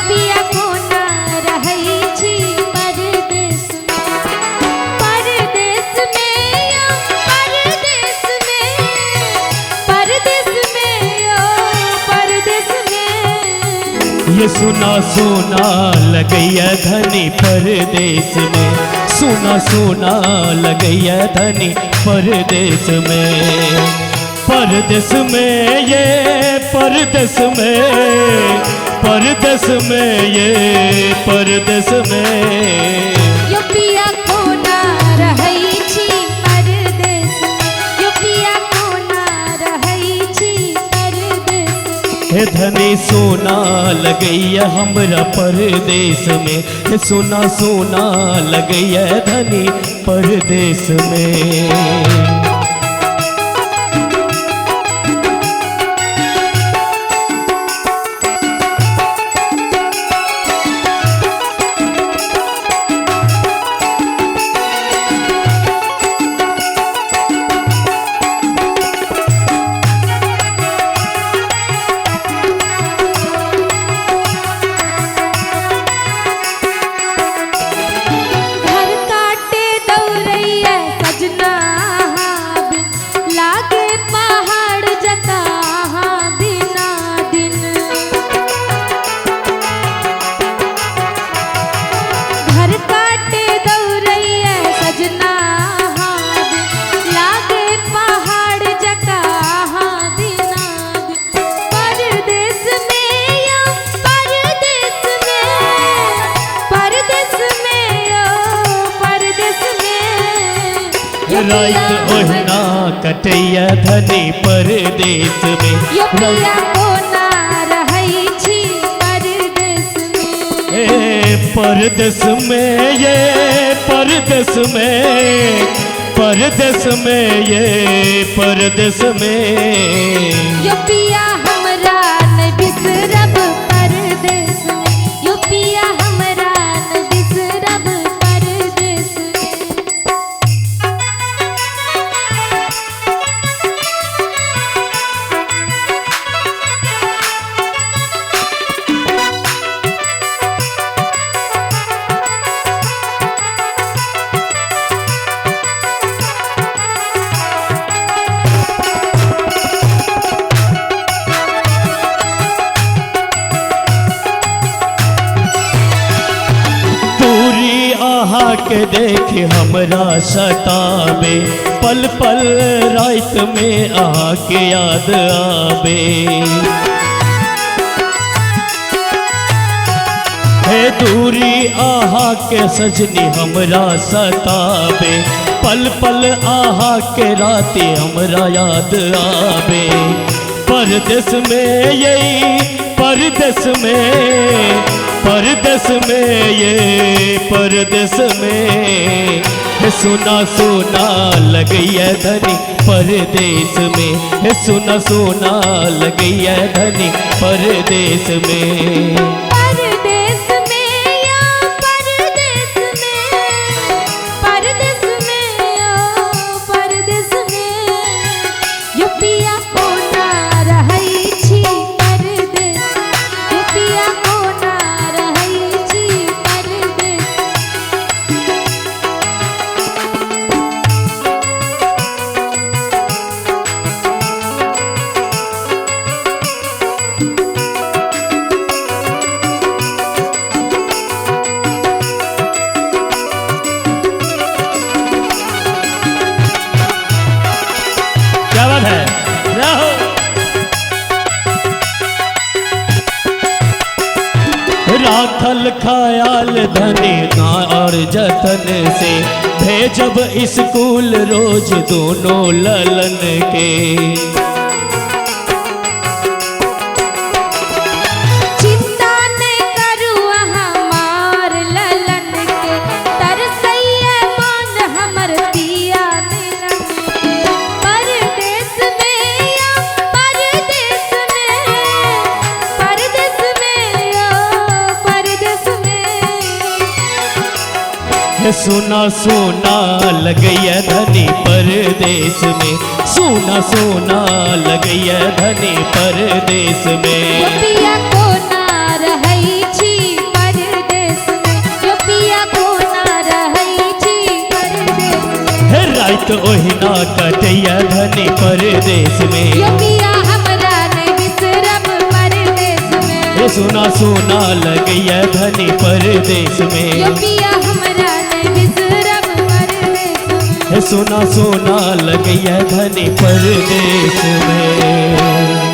पिया कोना रहै छी परदेश में। परदेश में यो परदेश में, परदेश में यो परदेश में। ये सुना सोना लगैया धनी परदेश में, सोना सोना लगैया धनी परदेश में। परदेश में ये परदेश में, परदेश में ये परदेश में। यो पिया कोना रहै छी परदेश में, यो पिया कोना रहै छी परदेश में। हे धनी सोना लगैया हमरा परदेश में, हे सोना सोना लगैया धनी परदेश में। घर काटे दौड़ैया सजना बिन, लागे पहाड़ जका बिना दिन। घर काटे दौड़ैया सजना बिन, लागे पहाड़ जका बिना दिन। परदेश में यो परदेश में, परदेश में यो परदेश में। यो पिया रात ओहिना कटैया धनी परदेश में, यो पिया कोना रहै छी परदेश में। ए परदेश में ये परदेश में, परदेश में ये परदेश में। यो पिया हमरा न बिसरब परदेश में, यो पिया हमरा न बिसरब परदेश में। दूरी आहा के देख हमरा सताबे, पल पल रात में आहा के याद आबे। हे दूरी आहा के सजनी हमरा सताबे, पल पल आहा के राती हमरा याद आबे। परदेश में यही परदेश में, परदेश में ये परदेश में। हे सोना सोना लगैया धनी परदेश में, हे सोना सोना लगैया धनी परदेश में। परदेश में यो परदेश में, परदेश में यो परदेश में। यो पिया कोना रहै छी परदेश, यो पिया कोना रहै छी परदेश। क्या बात है, रहो। राखल ख्याल धनी ना और जतन से, भेजब स्कूल रोज दोनों ललन के। चिंता नहि करू अहाँ मार ललन के, तरसैया मन हमर पिया मिलन के। परदेश में यो परदेश में, परदेश में यो परदेश में। हे सोना सोना लगैया धनी परदेश में, सोना सोना लगैया धनी परदेश यो में। पिया कोना रहै छी रात ओहिना कटैया धनी परदेश में। यो पिया हमरा नहीं बिसरब परदेश में। हे सोना सोना लगैया धनी परदेश में। यो पिया हमरा नहीं बिसरब परदेश में। हे सोना सोना लगैया धनी परदेश में।